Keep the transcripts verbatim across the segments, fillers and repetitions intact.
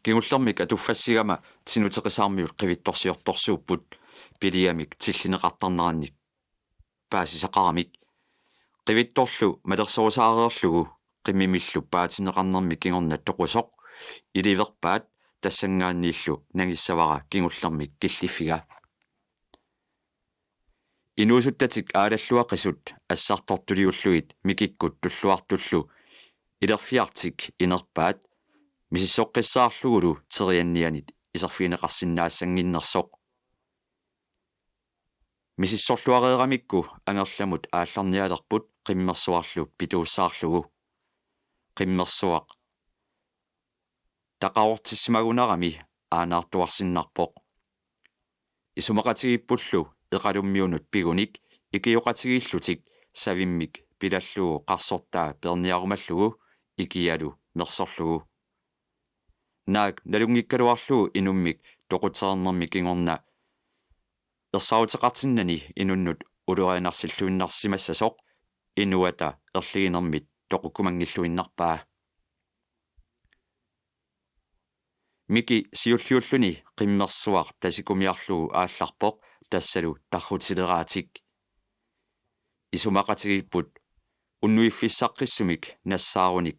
Kingullermik atuffassigama Tinuteqisaarmiut qivittorsiortorsuupput piliamik tillineqartarnerannik paasisaqaramik. Qivittorlu malersorusaareerlugu qimmimillu paatinneqarnermi kingorna toqusoq iliverpaat tassanngaanniillu nangissavara kingullermik killiffiga. Inuusuttatik aalalluaqisut assartortuliullugit Mikikkut Tulluartullu ilerfiartik inerpaat misissoqqissaarlugulu teriannianit iserfigineqarsinnaassanginnersoq. Misissorluareeramikku angerlamut aallarnialerput Qimmersuarlu pituussaarlugu. Qimmersuaq taqarortissimagunarami aanaartuarsinnarpoq. Isumaqatigiippullu Eqalummiunut pigunik ikioqatigiillutik savimmik pilallugu qarsortaa peerniarumallugu ikialu mersorlugu. Naak nalunngikkaluarlugu inummik toqutereernermi kingorna ersaaruteqartinnani inunnut ulorianarsilluinnarsimassasoq inuata erliginermit toqukkumanngilluinnarpaa. Miki siulliulluni Qimmersuaq tasikumiarlugu aallarpoq tassalu tarrutileraatik. Isumaqatigiipput unnuiffissaqqissumik nassaarunik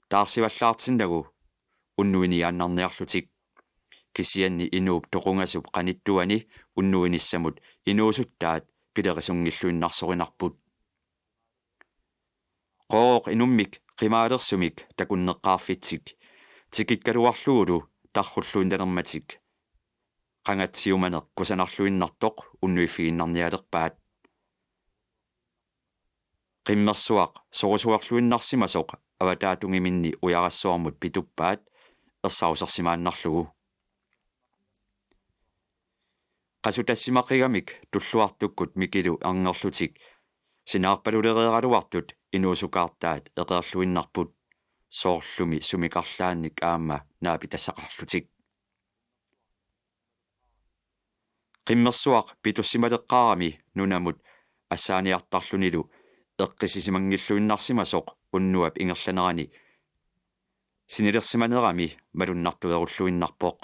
taarsivallaartinnagu unnuiniaannarniarlutik. Kisianni inuup toqungasup qanittuani unnuinissamut inuusuttaat pilerisunngilluinnarsorinarput. Qooq inummik qimaalersumik takunneqqaarfitsik tikikkaluarlugulu tarrulluinnalermatik qangatsiumaneq kusanarluinnartoq unnuiffigiinnarnialerpaat. Qimmersuaq sorusuarluinnarsimasoq avataatungiminni ujarassuarmut pituppaat ersaarusersimaannarlugu. Qasutassimaqigamik Tulluartukkut Mikilu erngerlutik sinaarpalulereeraluartut inuusukaartaat eqeerluinnarput soorlumi sumikarlaannik aamma naapitassaqarlutik. Qimmersuaq pituussimaleqqaarami nunamut assaaniartarlunilu eqqissisimanngilluinnarsimasoq unnuap ingerlanerani sinilersimanerami malunnartuerulluinnarpoq.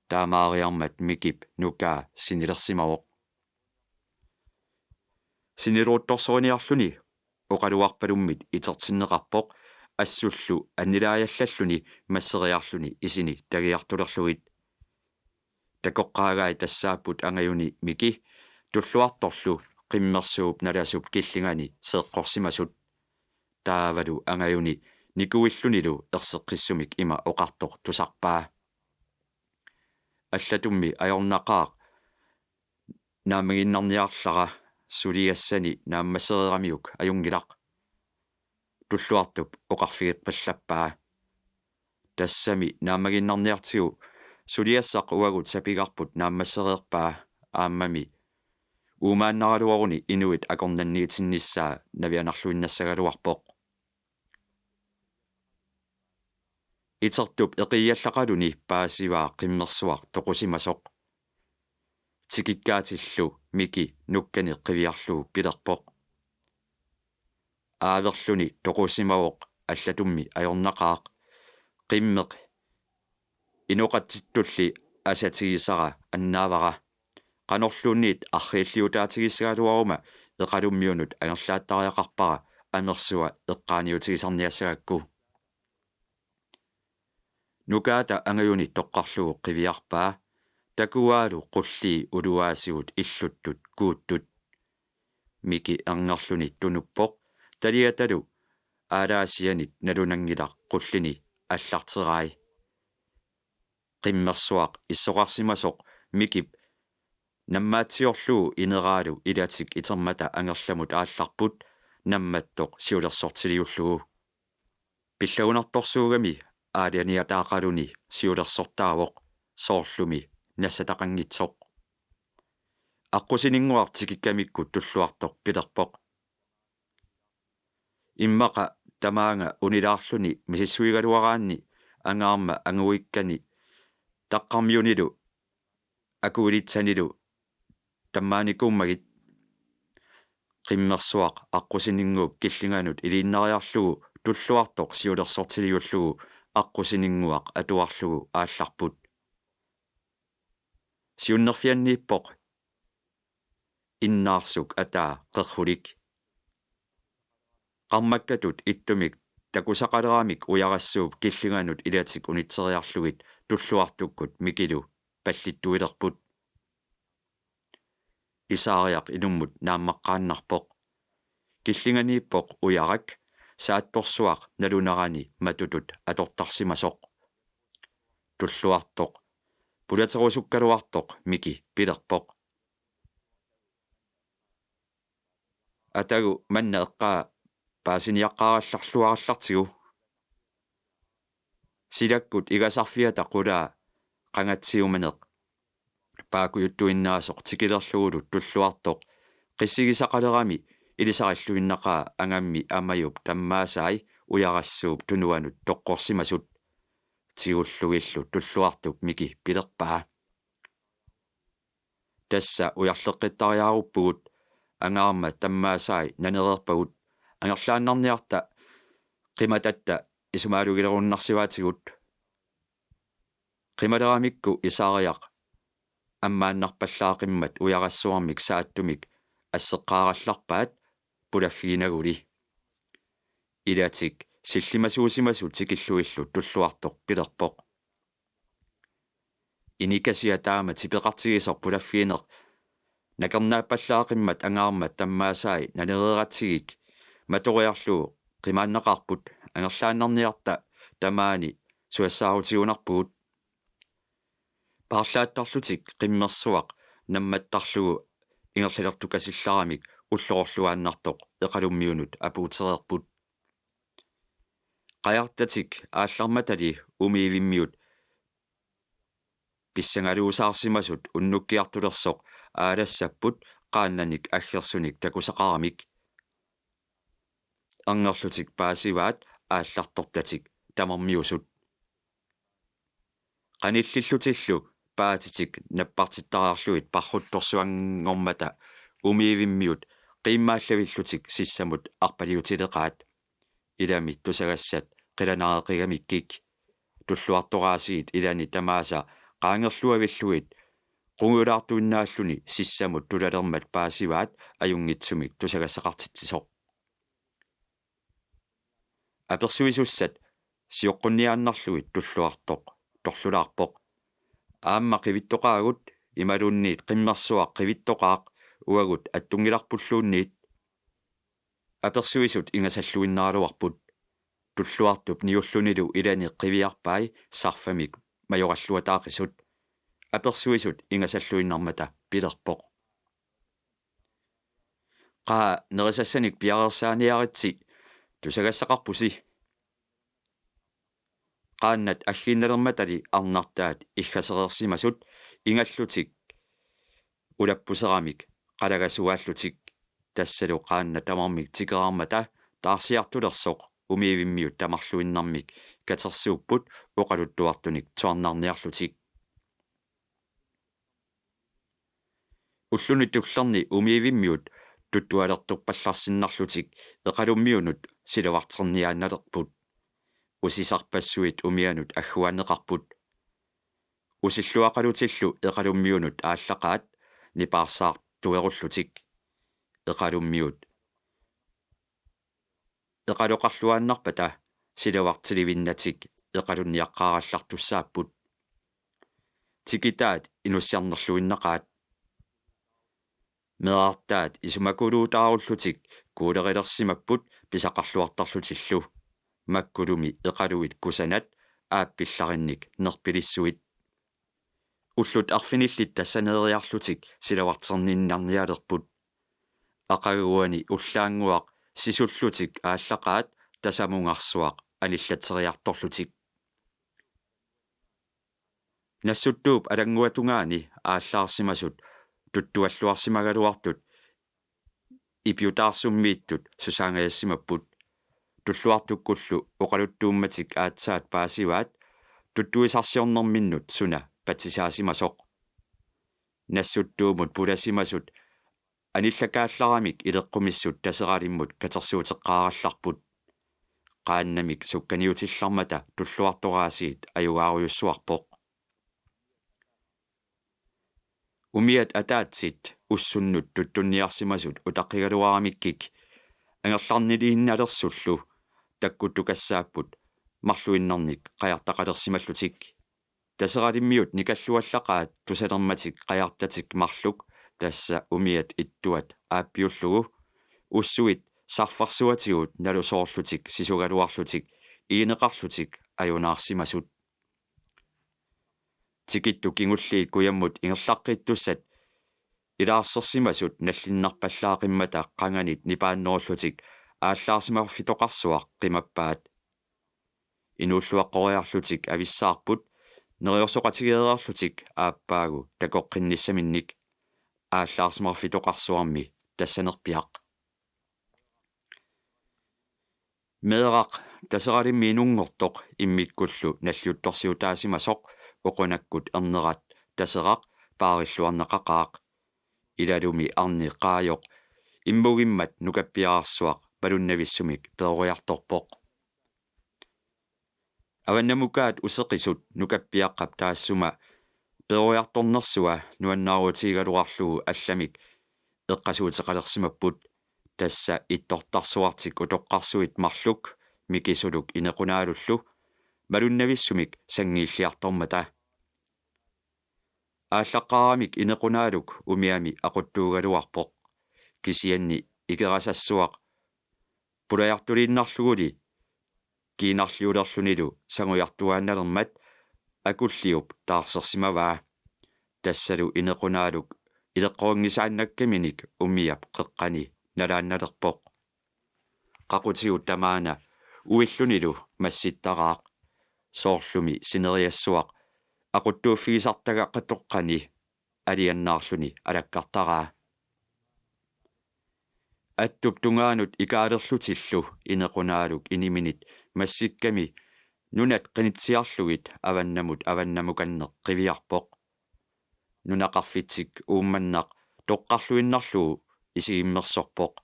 Taamaariarmat Mikip nukaa sinilersimavoq. Sinileruttorsoriniarluni oqaluarpalummit itertinneqarpoq assullu annilaajallalluni masseriarluni isini tagiartulerlugit. Takoqqaagai tassaapput angajuni Miki Tulluartorlu Qimmersuup nalasup killingani seeqqorsimasut. Taavalu angajuni nikuillunilu erseqqissumik ima oqartoq tusarpaa: Allatummi ajornaqaaq naammagiinnarniarlara, suliassani naammassereeramiuk ajunngilaq. Tulluartup oqarfigeqqillappaa: Tassami naammagiinnarniartigu suliassaq uagut sapigarput naammassereerpaa aammami uumaannaraluaruni inuit akornanniitinnissaa navianarluinnassagaluarpoq. Itertup eqiiallaqaluni paasivaa Qimmersuaq toqusimasoq. Tikikkaatillu Miki nukkani qiviarlugu pilerpoq: Aaverluni toqusimavoq, allatummi ajornaqaaq. Qimmeq inoqatittulli asatigisara annaavara. Qanorluunniit arriilliutaatigissagaluaruma Eqalummiunut angerlaattariaqarpara amersua eqqaaniutigisarniassagakku. Nukaata angajuni toqqarlugu qiviarpaa, takuaalu qullii uluaasigut illuttut kuuttut. Miki erngerluni tunuppoq taliatalu aalaasianit nalunanngilaq qullini allarterai. Qimmersuaq issoqarsimasoq Mikip nammaatsiorlugu ineraalu ilatik itermata angerlamut aallarput nammattoq siulersortiliullugu. Pillagunartorsuugami aalaaniataaqaluni siulersortaavoq soorlumi nassataqanngitsoq. Aqqusininnguaq tikikkamikku Tulluartoq pilerpoq: Immaqa tamaanga unilaarluni misissuigaluaraanni angaarma anguikkani taqqarmiunilu akuilitsanilu tammaanikuummagit. Qimmersuaq aqqusininnguup killinganut iliinnariarlugu Tulluartoq siulersortiliullugu aqqusininnguaq atuarlugu aallarput. Siunnerfianniippoq innaarsuk ataa qerrulik. Qarmakkatut ittumik takusaqaleramik Ujarassuup killinganut ilatik unitseriarlugit Tulluartukkut Mikilu pallittuilerput. Isaariaq inummut naammaqqaannarpoq. Killinganiippoq Ujarak saattorsuaq nalunerani matutut atortarsimasoq. Tulluartoq pulaterusukkaluartoq Miki pilerpoq: Atagu manna eqqaa paasiniaqqaarallarluarallartigu. Silakkut igasarfiata qulaa qangatsiumaneq paakujuttuinnaasoq tikilerlugulu Tulluartoq qissigisaqalerami ilisarilluinnaqaa angammi Amajup tammaasai Ujarassuup tunuanut toqqorsimasut. Tigullugillu Tulluartup Miki pilerpaa: Tassa ujarleqqittariaaruppugut, angaarmat tammaasai nanereerpagut, angerlaannarniarta qimatatta isumaalugilerunnarsivaatigut. Qimaleramikku Isaariaq ammaannarpallaaqimmat Ujarassuarmik saattumik asseqqaarallarpaat pulaffiginaguli. Ilatik sillimasuusimasut tikillugillu Tulluartoq pilerpoq: Inikasiat taama tipeqartigisoq pulaffigineq nakernaappallaaqimmat angaarmat tammaasai nanereeratsigik matoriarlugu qimaannaqaarput, angerlaannarniarta tamaani suassaarutigunarpugut. Paarlaattarlutik qimmersuaq nammattarlugu ingerlalertukasillaramik ullororluaannartoq Eqalummiunut apuutereerput. Qajartatik aallarmatali Umiivimmiut pissangaluusaarsimasut unnukkiartulersoq aalassapput qaannanik aggersunik takusaqaramik. Erngerlutik paasivaat aallartortatik tamarmiusut. Qanillillutillu paatitik nappartittariarlugit parruttorsuanngormata Umiivimmiut qiimmaallavillutik sissamut arpaliutileqaat. Ilami tusagassat qilanareqigamikkik. Tulluartoq aasiit ilani tamaasa qaangerluavillugit qungujulaartuinnaalluni sissamut tulalermat paasivaat ajunngitsumik tusagassaqartitsisoq. Apersuisussat sioqqunniaannarlugit Tulluartoq torlulaarpoq: Aamma qivittoqaagut, imaluunniit qimmersuaq qivittoqaaq, uagut attunngilarpulluunniit. Apersuisut ingasalluinnaraluarput. Tulluartup niullunilu ilani qiviarpai sarfamik majoralluataaqisut. Apersuisut ingasalluinnarmata pilerpoq: Qaa, nerisassanik piareersaaniaritsi, tusagassaqarpusi. Qaannat aggiinnalermatali arnartaat iggasereersimasut ingallutik ulappuseramik qalagasuaallutik. Tassalu qaannat tamarmik tikeraarmata taarsiartulersoq Umiivimmiut tamarluinnarmik katersuupput oqaluttuartunik tuarnarniarlutik. Ulluni tullerni Umiivimmiut tuttualertorpallarsinnarlutik Eqalummiunut silavarterniaannalerput. Usisarpassuit umianut agguaanneqarput. Usilluaqalutillu Eqalummiunut aallaqaat nipaarsaartuerullutik. Eqalummiut eqaloqarluaannarpata silavartilivinnatik eqalunniaqqaarallartussaapput. Tikitaat inussiarnerluinnaqaat. Meerartaat isumakuluutaarullutik kuulerilersimapput pisaqarluartarlutillu. Makkulumi eqaluit kusanat aappillarinnik nerpilissuit. Ullut arfinillit tassaneeriarlutik silavarterniinnarnialerput. Aqaguani ullaannguaq sisullutik aallaqaat tasamungarsuaq anillatseriartorlutik. Nassuttuup alannguatungaani aallaarsimasut tuttualluarsimagaluartut ipiutaarsummiittut susaangajassimapput. Tulluartukkullu oqaluttuummatik aatsaat paasivaat tuttuisarsiornerminnut suna patsisaasimasoq. Nassuttuumut pulasimasut anillakaallaramik ileqqumissut Taseralimmut katersuuteqqaarallarput. qaannamik sukkaniutillarmata tulluartoraasiit ajugaarujussuarpoq. Umiat ataatsit ussunnut tuttunniarsimasut utaqqigaluaramikkik angerlarniliinnalersullu takkuttukassaapput marluinnarnik qajartaqalersimallutik. Taseralimmiut nikalluallaqaat tusalermatik qajartatik marluk, tassa umiat ittuat aappiullugu, ussuit sarfarsuatigut nalusoorlutik sisugaluarlutik iineqarlutik ajunaarsimasut. Tikittut kingulliit kujammut ingerlaqqittussat ilaarsersimasut nallinnarpallaaqimmata qanganit nipaannerullutik aallaarsimaffitoqarsuaq qimappaat. Inuulluaqqoriarlutik avissaarput neriorsoqatigeereerlutik aappaagu takoqqinnissaminnik, aallaarsimaffitoqarsuarmi tassanerpiaq. Meeraq Taseralimmi inunngortoq immikkullu nalliuttorsiutaasimasoq, oqunakkut ernerat Taseraq paarilluarneqaqaaq. Ilalumi arni Qaajoq immugimmat nukappiararsuaq malunnavissumik peroriartorpoq. Avannamukaat useqisut nukappiaqqap taassuma peroriartornersua nuannaarutigigaluarlugu allamik eqqasuuteqalersimapput, tassa ittortarsuartik utoqqarsuit marluk Mikisuluk Inequnaalullu malunnavissumik sanngiilliartormata. Aallaqqaaramik Inequnaaluk umiami aquttuugaluarpoq. Kisianni ikerasassuaq pulajartuliinnarluguli kiinarliulerlunilu sangujartuaannalermat Akulliup taarsersimavaa. Tassalu Inequnaaluk ileqqorinngisaannakkaminik umiap qeqqani nalaannalerpoq. Qaqutigut tamaana uillunilu massittaraaq. Soorlumi sineriassuaq aquttuuffigisartagaqatoqqani aliannaarluni alakkartaraa. Attup tungaanut ikaalerlutillu Inequnaaluk iniminit massikkami nunat qinitsiarlugit avannamut avannamukanneq qiviarpoq. Nunaqarfitsik Uummannaq toqqarluinnarlugu isigimmersorpoq.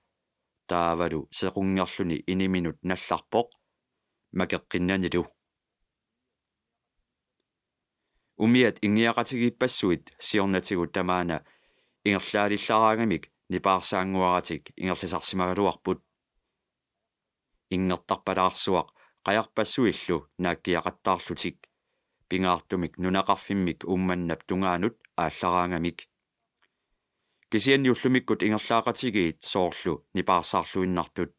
Taavalu sequnngerluni iniminut nallarpoq makeqqinnanilu. Umiat inngiaqatigiippassuit siornatigut tamaana ingerlaalillaraangamik nipaarsaannguaratik ingerlasarsimagaluarput. Inngertarpalaarsuaq qajarpassuillu naakkiaqattaarlutik, pingaartumik nunaqarfimmik Uummannap tungaanut aallaraangamik. Kisianni ullumikkut ingerlaaqatigiit soorlu nipaarsaarluinnartut.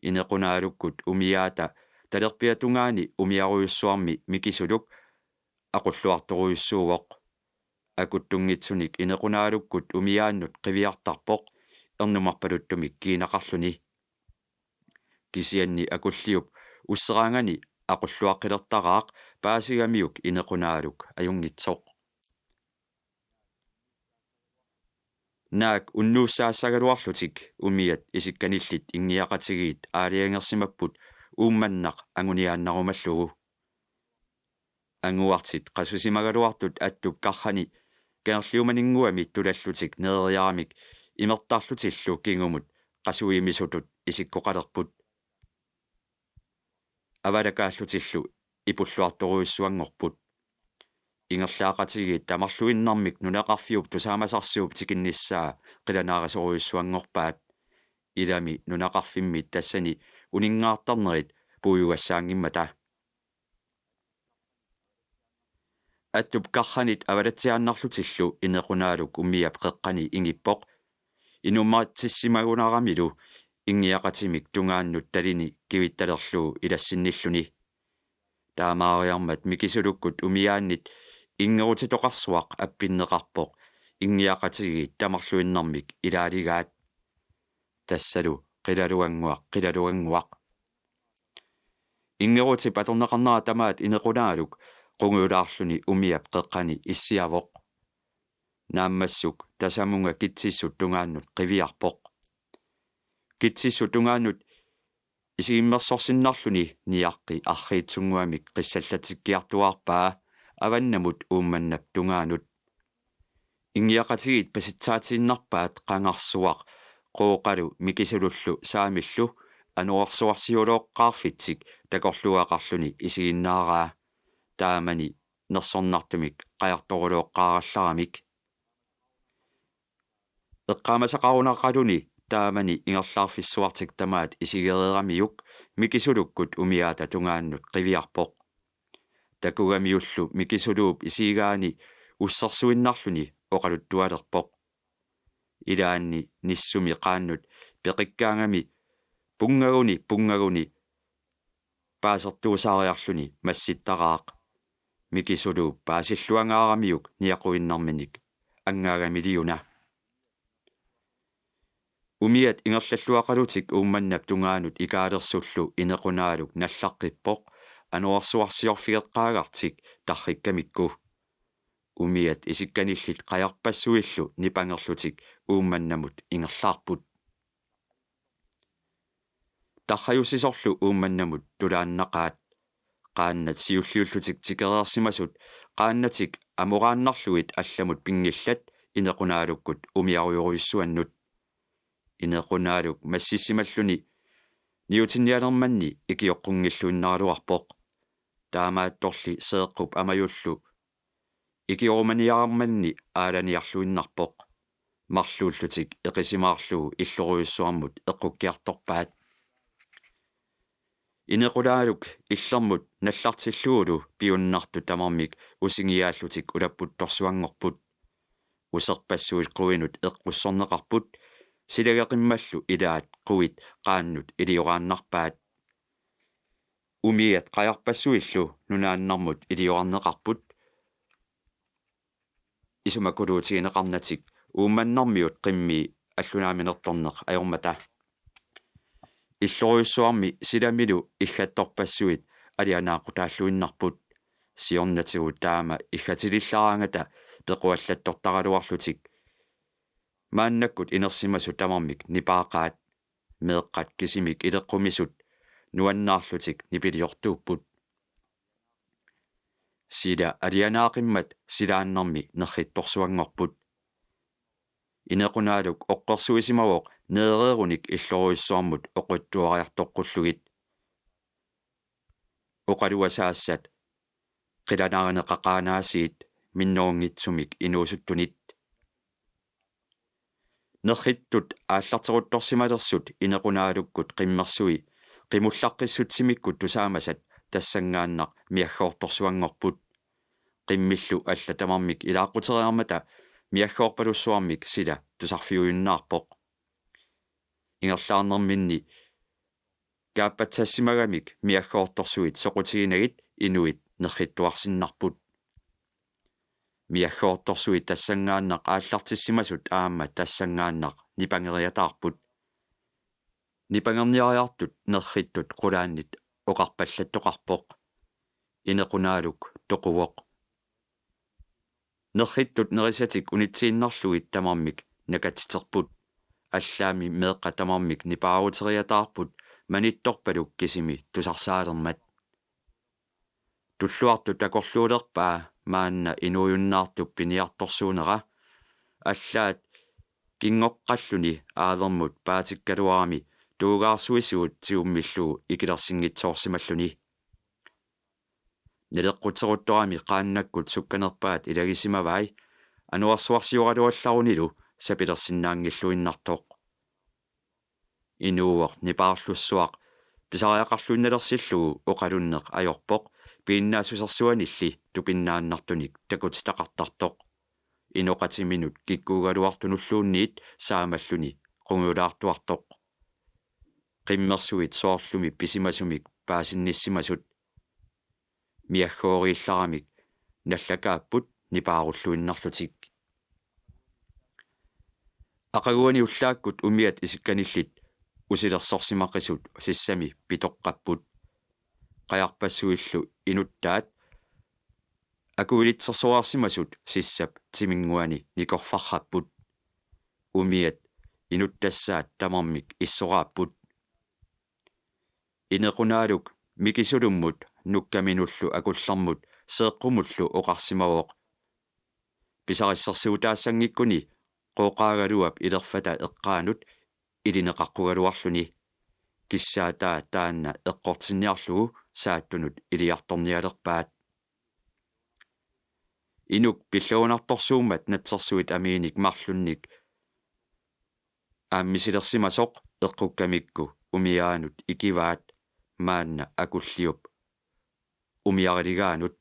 Inequnaalukkut umiaata talerpiatungaani umiarujussuarmi Mikisuluk aqulluartorujussuuvoq. Akuttunngitsunik Inequnaalukkut umiaannut qiviartarpoq ernumarpaluttumik kiinaqarluni. Kisianni Akulliup usseraangani aqulluaqqilertaraaq paasigamiuk Inequnaaluk ajunngitsoq. Naak unnuussaassagaluarlutik umiat isikkanillit inngiaqatigiit aalajangersimapput Uummannaq anguniaannarumallugu. Anguartit qasusimagaluartut Attup karrani kangerliumaninnguami tulallutik nereriaramik imertarlutillu kingumut qasuimisutut isikkoqalerput. Avalakaallutillu ipulluartorujussuanngorput. Ingerlaaqatigiit tamarluinnarmik nunaqarfiup tusaamasarsuup tikinnissaa qilanaarisorujussuanngorpaat. Ilami nunaqarfimmi tassani uninngaartarnerit puiugassaanngimmata. Attup karranit avalatsiaannarlutillu Inequnaaluk umiap qeqqani ingippoq. Inummatissimagunaramilu inngiaqatimik tungaannut talini kivittalerlugu ilassinnilluni. Taamaariarmat Mikisulukkut umiaannit inngerutitoqarsuaq appinneqarpoq inngiaqatigiit tamarluinnarmik ilaaligaat. Tassalu qilaluannguaq, qilaluannguaq. Inngerutip atorneqarnera tamaat Inequnaaluk qungujulaarluni umiap qeqqani issiavoq. Naammassuk tasamunga Kitsissut tungaannut qiviarpoq. Kitsissut tungaannut isigimmersorsinnarluni niaqqi arriitsunnguamik qissallatikkiartuaarpaa avannamut Uummannap tungaanut. Inngiaqatigiit pasitsaatiinnarpaat Qangarsuaq, Qooqalu, Mikisulullu Saamillu anorersuarsiulooqqaarfitsik takorluugaqarluni isiginnaaraa, taamani nersornartumik qajartorulooqqaarallaramik. Eqqaamasaqarunaqaluni taamani ingerlaarfissuartik tamaat isigereeramiuk Mikisulukkut umiaata tungaannut qiviarpoq. Takugamiullu Mikisuluup isigigaani ussersuinnarluni oqaluttualerpoq. Ilaanni nissumi qaannut peqikkaangami punngaguni punngaguni paasertuusaariarluni massittaraaq. Mikisuluup paasilluangaaramiuk niaquinnarminik anngaagamiliuna. Umiat ingerlalluaqalutik Uummannap tungaanut ikaalersullu Inequnaaluk nallaqqippoq anorersuarsiorfigeqqaagartik tarrikkamikku. Umiat isikkanillit qajarpassuillu nipangerlutik Uummannamut ingerlaarput. Tarrajussisorlu Uummannamut tulaannaqaat. Qaannat siulliullutik tikereersimasut qaannatik amoraannarlugit allamut pinngillat Inequnaalukkut umiarujorujussuannut. Inequnaaluk massissimalluni niutinnialermanni ikioqqunngilluinnaraluarpoq. Taamaattorli Seeqqup Amajullu ikiorumaniarmanni aalaniarluinnarpoq. Marluullutik eqisimaarlugu illorujussuarmut eqqukkiartorpaat. Inequnaaluk illermut nallartillugulu piunnartut tamarmik usingiaallutik ulapputtorsuanngorput. Userpassuit quinut eqqussorneqarput, silageqimmallu ilaat quit qaannut ilioraannarpaat. Umiat qajarpassuillu nunaannarmut iliorarneqarput isumakuluutigineqarnatik Uummannarmiut qimmii allunaaminertorneq ajormata. Illorujussuarmi silamilu iggattorpassuit alianaaqutaalluinnarput. Siornatigut taama iggatilillaraangata pequallattortaraluarlutik maannakkut inersimasut tamarmik nipaaqaat. Meeqqat kisimik ileqqumisut nuannaarlutik nipiliortuupput. Sila alianaaqimmat silaannarmi nerrittorsuanngorput. Inequnaaluk oqqorsuisimavoq neereerunik illorujussuarmut oquttuariartoqqullugit. Oqaluasaassat qilanarineqaqaanaasiit minnerunngitsumik inuusuttunit. Nerrittut aallarteruttorsimalersut Inequnaalukkut qimmersui qimullaqqissutsimikkut tusaamasat tassanngaannaq miaggoortorsuanngorput. Qimmillu allat tamarmik ilaaqquteriarmata miaggoorpalussuarmik sila tusarfiujunnaarpoq. Ingerlaarnerminni kaappatsaassimagamik miaggoortorsuit soqutiginagit inuit nerrittuarsinnarput. Miaggoortorsuit tassanngaannaq aallartissimasut aamma tassanngaannaq nipangeriataarput. Nipangerniariartut nerrittut qulaannit oqarpallattoqarpoq. Inequnaaluk toquvoq. Nerrittut nerisatik unitsiinnarlugit tamarmik nakatsiterput. Allaammi meeqqat tamarmik nipaaruteriataarput manittorpaluk kisimi tusarsaalermat. Tulluartut takorluulerpaa maanna inuujunnaartup piniartorsuunera. Allaat kingoqqalluni aavermut paatikkaluarami tuugaarsuisigut tigummillugu ikilersinngitsoorsimalluni. Naleqqutseruttorami qaannakkut sukkanerpaat ilagisimavai anorersuarsioraluallarunilu sapilersinnaanngilluinnartoq. Inuuvoq nipaarlussuaq pisariaqarluinnalersillugu oqalunneq ajorpoq piinnaassusersuanilli tupinnaannartunik takutitaqartartoq. Inoqatiminut kikkuugaluartunulluunniit saamalluni qungujulaartuartoq. Qimmersuit soorlumi pisimasumik paasinnissimasut. Miaggooriillaramik nallakaapput nipaarulluinnarlutik. Aqaguani ullaakkut umiat isikkanillit usilersorsimaqisut sissami pitoqqapput. Qajarpassuillu inuttaat akuilitsersuarsimasut sissap timinnguani nikorfarrapput. Umiat inuttassaat tamarmik issoraapput. Inequnaaluk Mikisulummut nukkaminullu akullermut Seeqqumullu oqarsimavoq: Pisarissarsiutaasanngikkuni Qooqaagaluap ilerfata eqqaanut ilineqaqqugaluarluni. kissaataa taanna eqqortinniarlugu Saattunut iliartornialerpaat. Inuk pillugunartorsuummat natsersuit amiinik marlunnik aammisilersimasoq eqqukkamikku umiaanut ikivaat maanna Akulliup umiariligaanut.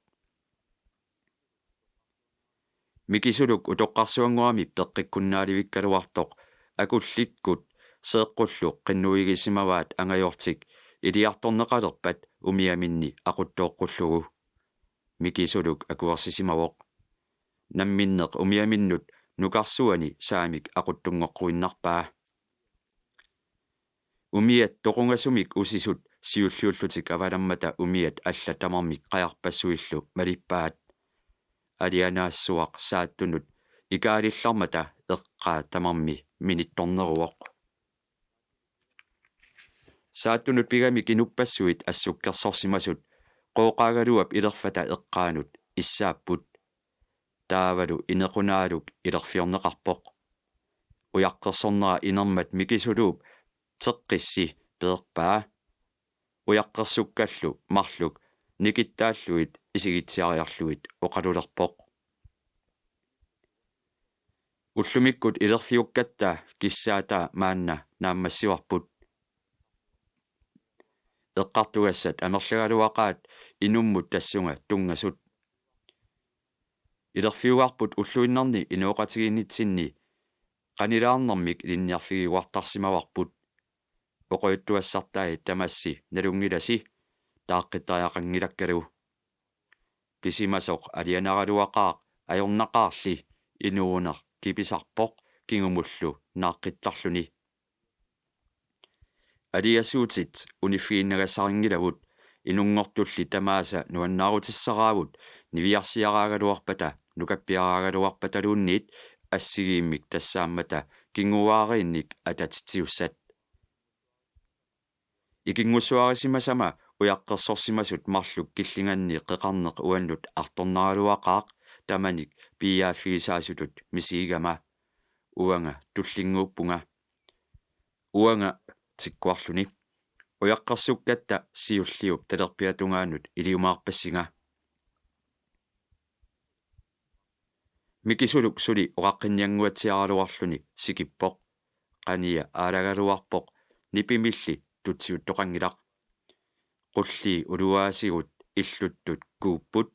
Mikisuluk utoqqarsuanngorami peqqikkunnaalivikkaluartoq Akullikkut seeqqullu qinnuigisimavaat angajortik iliartorneqalerpat umiaminni aquttooqqullugu. Mikisuluk akuersisimavoq. Namminneq umiaminnut nukarsuani saamik aquttunngoqquinnarpaa. Umiat toqungasumik usisut siulliullutik avalammata umiat allat tamarmik qajarpassuillu malippaat. Alianaassuaq Saattunut ikaalillarmata eqqaa tamarmi minittorneruvoq. Saattunut pigamik inuppassuit assukkersorsimasut Qooqaagaluap ilerfata eqqaanut issaapput. Taavalu Inequnaaluk ilerfiorneqarpoq. Ujaqqersornera inermat Mikisuluup Teqqissi peerpaa. Ujaqqersukkallu marluk nikittaallugit isigitsiariarlugit oqalulerpoq: Ullumikkut ilerfiukkatta kissaataa maanna naammassivarput. Eqqartugassat amerlagaluaqaat inummut tassunga tunngasut. Ilerfiugarput ulluinnarni inooqatigiinnitsinni qanilaarnermik ilinniarfigiuartarsimavarput. Oqaluttuassartai tamassi nalunngilasi, taaqqittariaqanngilakkalu. Pisimasoq alianaraluaqaaq ajornaqaarli inuuneq kipisarpoq kingumullu naaqqittarluni. Aliasuutit uniffiginnagassarinngilavut, inunngortulli tamaasa nuannaarutissaraavut niviarsiaraagaluarpata nukappiaraagaluarpataluunniit assigiimmik tassaammata kinguaariinnik atatitsiussat. Ikinngussuarisimasama ujaqqersorsimasut marluk killinganni qeqarneq uannut artornaraluaqaaq tamanik piiaaffigisaasutut misigigama: Uanga tullinnguuppunga. Uanga tikkuarluni. Ujaqqersukkatta siulliup talerpiata tungaanut iliumaarpassinga. Mikisuluk suli oqaqqinniannguatsiaraluarluni sikippoq. Qania aalagaluarpoq, nipimilli tutsiuttoqanngilaq. Qullii uluaasigut illuttut kuupput,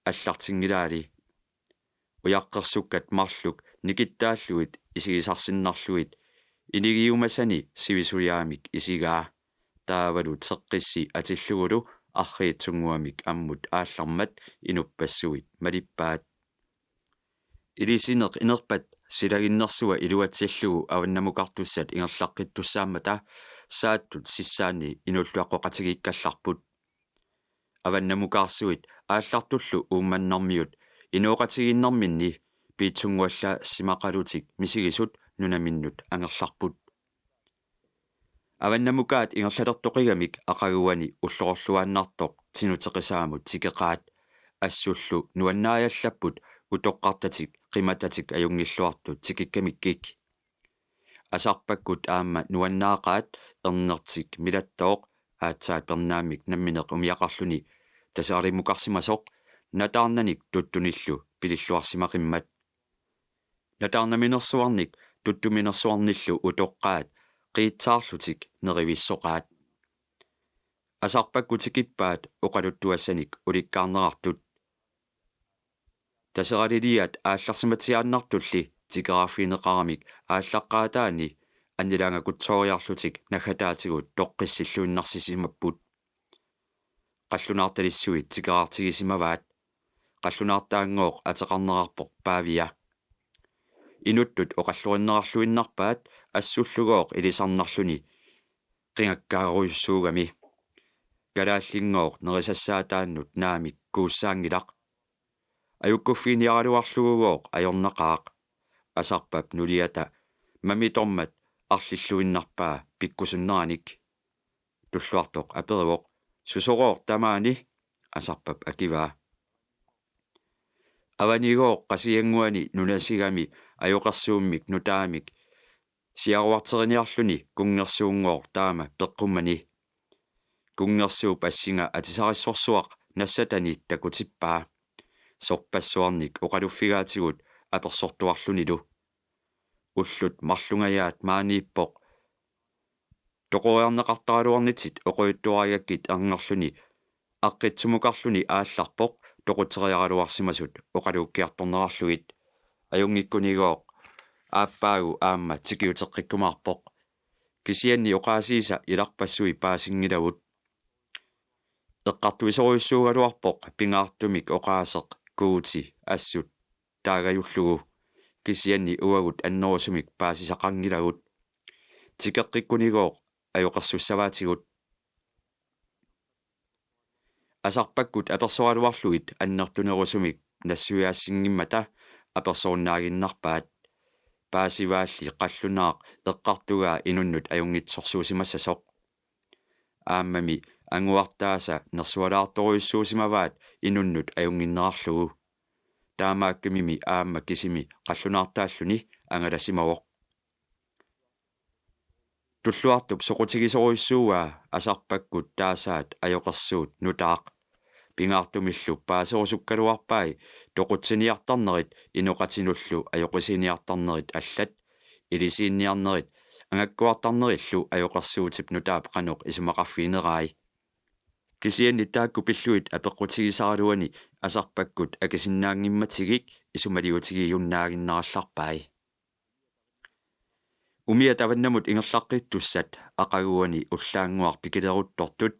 allartinngilaali. Ujaqqersukkat marluk nikittaallugit isigisarsinnarlugit inigiumasani sivisujaamik isigaa. Taavalu Teqqissi atillugulu arriitsunnguamik ammut aallarmat inuppassuit malippaat. Ilisineq inerpat silaginnersua iluatsillugu avannamukartussat ingerlaqqittussaammata Saattut sissaanni inuulluaqqoqatigiikkallarput. Avannamukaarsuit aallartullu Uummannarmiut inooqatigiinnerminni piitsunnguallaassimaqalutik misigisut nunaminnut angerlarput. Avannamukaat ingerlalertoqigamik aqaguani ullororluaannartoq Tinuteqisaamut tikeqaat. Assullu nuannaajallapput utoqqartatik qimatatik ajunngilluartut tikikkamikkik. Asarpakkut aamma nuannaaqaat Ernertik Milattooq aatsaat pernaammik nammineq umiaqarluni Taseralimukarsimasoq nataarnanik Tuttunillu pililluarsimaqimmat. Nataarnaminersuarnik Tuttuminersuarnillu utoqqaat qiitsaarlutik nerivissoqaat. Asarpakkut tikippaat oqaluttuassanik ulikkaarnerartut. Taseraliliat aallarsimatsiaannartulli tikeraarfigineqaramik aallaqqaataani annilaangakutsooriarlutik naggataatigut toqqissilluinnarsisimapput. Qallunaartalissuit tikeraartigisimavaat. Qallunaartaanngooq ateqarnerarpoq Paavia. Inuttut oqallorinnerarluinnarpaat assullugooq ilisarnarluni qingakkaarujussuugami. Kalaallinngooq nerisassaataannut naamik kuussaanngilaq. Ajukkuffiginiaraluarlugugooq ajornaqaaq. Asarpap nuliata mamitormat arlilluinnarpaa pikkusunneranik. Tulluartoq aperivoq: Susorooq tamaani? Asarpap akivaa: Avanigooq Qasigiannguani nunasigami ajoqersuummik nutaamik Siaruarteriniarluni kunngersuunngooq taama peqqummani. Kunngersuup assinga atisarissorsuaq nassatani takutippaa. Sorpassuarnik oqaluffigaatigut apersortuarlunilu. Ullut marlungajaat maaniippoq. Toqoriarneqartaraluarnitit oqujuttuarigakkit erngerluni aqqitsumukarluni aallarpoq toqutseriaraluarsimasut oqaluukkiartornerarlugit. Ajunngikkuniigooq aappaagu aamma tikiuteqqikkumaarpoq. Kisianni oqaasiisa ilarpassui paasinngilavut. Eqqartuisorujussuugaluarpoq pingaartumik oqaaseq Guuti assut taagajullugu. Kisianni uagut annerusumik paasisaqanngilagut. Tikeqqikkuniigooq ajoqersussavaatigut. Asarpakkut apersoraluarlugit annertunerusumik nassuiaasinngimmata apersorunnaaginnarpaat. Paasivaalli qallunaaq eqqartugaa inunnut ajunngitsorsuusimassasoq. Aammami anguartaasa nersualaartorujussuusimavaat inunnut ajunnginnerarlugu. Taamaakkimimi aamma kisimi qallunaartaalluni angalasimavoq. Tulluartup soqutigisorujussuuaa Asarpakkut taasaat ajoqersuut nutaaq. Pingaartumillu paaserusukkaluarpai toqutsiniartarnerit inoqatinullu ajoqisiiniartarnerit allat, ilisiinniarnerit angakkuartarnerillu ajoqersuutip nutaap qanoq isumaqarfiginerai. Kisianni taakku pillugit apeqqutigisaraluani Asarpakkut akisinnaanngimmatigik isumaliutigiinnaaginnarallarpai. Umiat avannamut ingerlaqqittussat aqaguani ullaannguaq pikileruttortut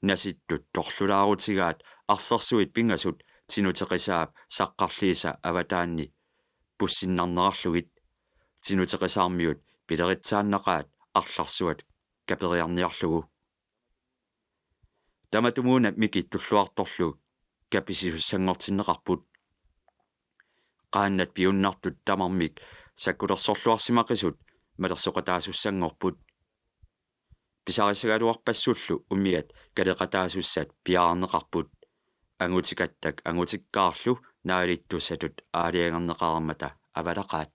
nasittut torlulaarutigaat arfersuit pingasut Tinuteqisaap saqqarliisa avataanni pussinnarnerarlugit. Tinuteqisaarmiut pileritsaannaqaat arlarsuat kaperiarniarlugu. Tamatumuuna mikit tulluartorlu kapissisussanngortinneqarput. Qaannat piunnartut tamarmik sakkulersorluarsimaqisut malersoqataasussanngorput. Pisarissagaluarpassullu umiat kaleqataasussat piaarneqarput. Angutikattak angutikkaarlu naalittussatut aalajangerneqareermata avalaqaat.